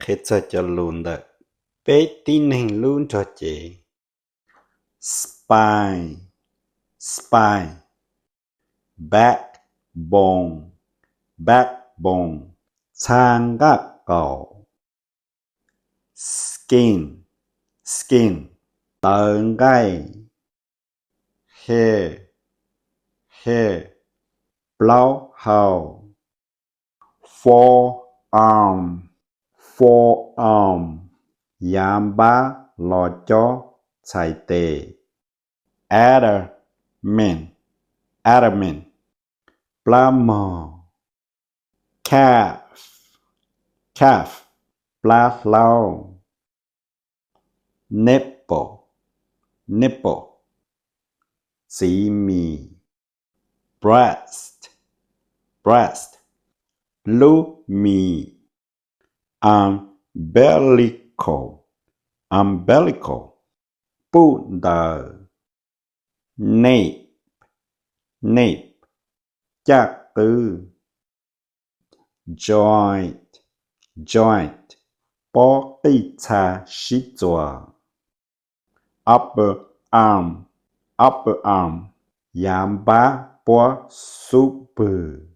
Qhia txog cov lus ntawm peb tib neeg lub nrog cev: spine, spine, backbone, backbone, txha nqaj qaum, skin, skin, tawv nqaij, hair, hair, plaub hau, forearm, forearm, yav npab los cob txhais tes, abdomen, abdomen, plab mog, calf, calf, plab hlaub, nipple, nipple, txiv mis, breast, breast, lub mis, umbilical, umbilical, puj ntawv, nape, nape, caj qwb, joint, joint, pob qij txha sib txuas, upper arm, upper arm, yav npab puab xub pwg,